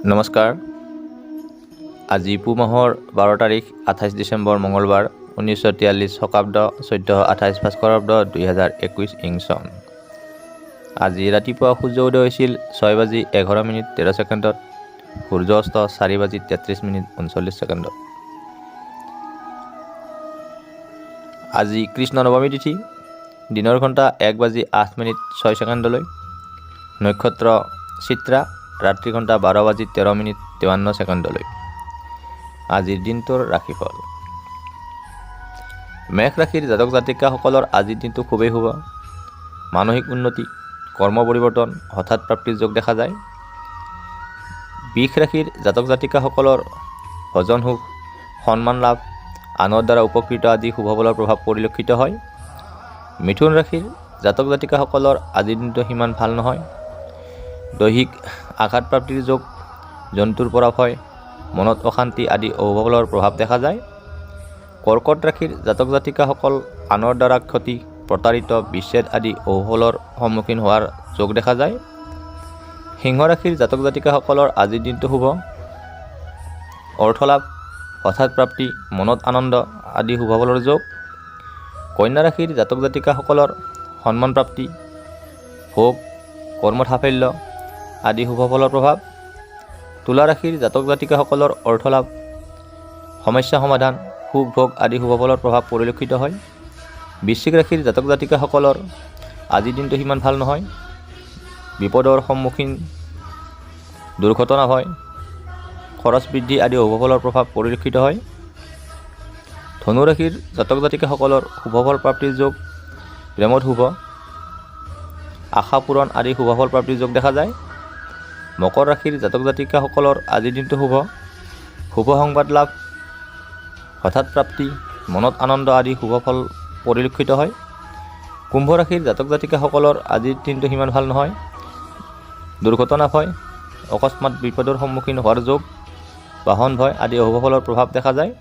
নমস্কাৰ। আজি পুহ মাহৰ 12 তাৰিখ, 28 ডিচেম্বৰ, মঙলবাৰ, 1943 শকাব্দ, 1428 ভাস্কৰাব্দ, 2021 ইং চন। আজি ৰাতিপুৱা সূৰ্য উদয় হৈছিল 6 বাজি 11 মিনিট 13 ছেকেণ্ডত, সূৰ্য অস্ত 4 বাজি 33 মিনিট 39 ছেকেণ্ডত। আজি কৃষ্ণ নৱমী তিথি, দিনৰ ঘণ্টা 1 বাজি 8 মিনিট 6 ছেকেণ্ডলৈ। নক্ষত্ৰ চিত্ৰা, ৰাত্ৰি ঘণ্টা 12 বাজি 13 মিনিট 53 ছেকেণ্ডলৈ। আজিৰ দিনটোৰ ৰাশিফল। মেষ ৰাশিৰ জাতক জাতিকাসকলৰ আজিৰ দিনটো খুবেই শুভ। মানসিক উন্নতি, কৰ্ম পৰিৱৰ্তন, হঠাৎ প্ৰাপ্তিৰ যোগ দেখা যায়। বৃষ ৰাশিৰ জাতক জাতিকাসকলৰ ভজন সুখ, সন্মান লাভ, আনৰ দ্বাৰা উপকৃত আদি শুভফলৰ প্ৰভাৱ পৰিলক্ষিত হয়। মিথুন ৰাশিৰ জাতক জাতিকাসকলৰ আজিৰ দিনটো সিমান ভাল নহয়। দৈহিক আঘাতপ্ৰাপ্তিৰ যোগ, জন্তুৰ পৰা ভয়, মনত অশান্তি আদি অশুভফলৰ প্ৰভাৱ দেখা যায়। কৰ্কট ৰাশিৰ জাতক জাতিকাসকল আনৰ দ্বাৰা ক্ষতি, প্ৰতাৰিত, বিচ্ছেদ আদি অশুভফলৰ সন্মুখীন হোৱাৰ যোগ দেখা যায়। সিংহ ৰাশিৰ জাতক জাতিকাসকলৰ আজিৰ দিনটো শুভ। অৰ্থলাভ, হঠাৎ প্ৰাপ্তি, মনত আনন্দ আদি শুভফলৰ যোগ। কন্যা ৰাশিৰ জাতক জাতিকাসকলৰ সন্মান প্ৰাপ্তি, ভোগ, কৰ্মত সাফল্য আদি শুভফলৰ প্ৰভাৱ। তুলা ৰাশিৰ জাতক জাতিকাসকলৰ অৰ্থলাভ, সমস্যা সমাধান, সুখ ভোগ আদি শুভফলৰ প্ৰভাৱ পৰিলক্ষিত হয়। বৃশ্চিক ৰাশিৰ জাতক জাতিকাসকলৰ আজিৰ দিনটো সিমান ভাল নহয়। বিপদৰ সন্মুখীন, দুৰ্ঘটনা হয়, খৰচ বৃদ্ধি আদি শুভফলৰ প্ৰভাৱ পৰিলক্ষিত হয়। ধনুৰাশিৰ জাতক জাতিকাসকলৰ শুভফল প্ৰাপ্তিৰ যোগ, প্ৰেমত শুভ, আশা পূৰণ আদি শুভফল প্ৰাপ্তিৰ যোগ দেখা যায়। মকৰ ৰাশিৰ জাতক জাতিকাসকলৰ আজিৰ দিনটো শুভ। শুভ সংবাদ লাভ, হঠাৎ প্ৰাপ্তি, মনত আনন্দ আদি শুভ ফল পৰিলক্ষিত হয়। কুম্ভ ৰাশিৰ জাতক জাতিকাসকলৰ আজিৰ দিনটো সিমান ভাল নহয়। দুৰ্ঘটনা ভয়, অকস্মাত বিপদৰ সন্মুখীন হোৱাৰ যোগ, বাহন ভয় আদি অশুভ ফলৰ প্ৰভাৱ দেখা যায়।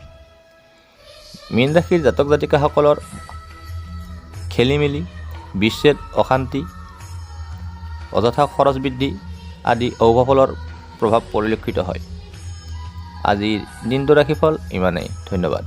মীন ৰাশিৰ জাতক জাতিকাসকলৰ খেলি মেলি, বিচ্ছেদ, অশান্তি, অযথা খৰচ বৃদ্ধি আদি অশুভ ফলৰ প্ৰভাৱ পৰিলক্ষিত হয়। আজিৰ দিনটোৰ ৰাশিফল ইমানেই। ধন্যবাদ।